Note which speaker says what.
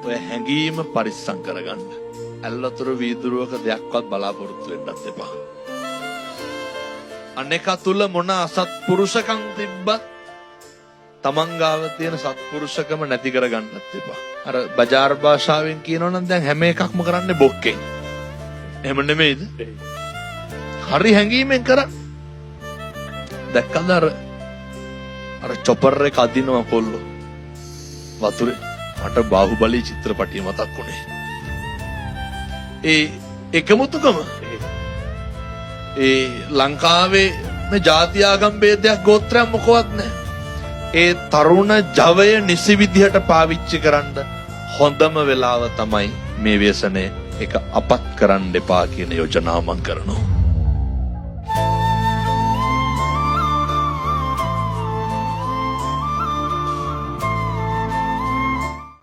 Speaker 1: ඔය හැඟීම පරිස්සම් කරගන්න. ඇල්වතුර වීදුරුවක දෙයක්වත් බලාපොරොත්තු වෙන්නත් එපා. අනෙකා තුල මොන අසත්පුරුෂකම් තිබ්බත් තමන් ගාව තියෙන සත්පුරුෂකම නැති කරගන්නත් එපා. අර බජාර් භාෂාවෙන් කියනවා නම් දැන් හැම එකක්ම කරන්නේ බොක්කෙන්. එහෙම නෙමෙයිද? හරි හැඟීමෙන් කරන්න. දැක්කද අර අර චොපර් එක අදිනවා කොල්ලෝ වතුරේ? මට බාහුබලි චිත්‍රපටිය මතක් වුණේ. ඒ එකමුතුකම ඒ ලංකාවේ මේ ජාති ආගම් භේදයක් ගෝත්‍රයක් මොකවත් නැහැ. ඒ තරුණ ජවය නිසි විදිහට පාවිච්චි කරන්න හොඳම වෙලාව තමයි මේ ව්‍යසනය. ඒක අපත් කරන්න එපා කියන යෝජනාව මං කරනවා.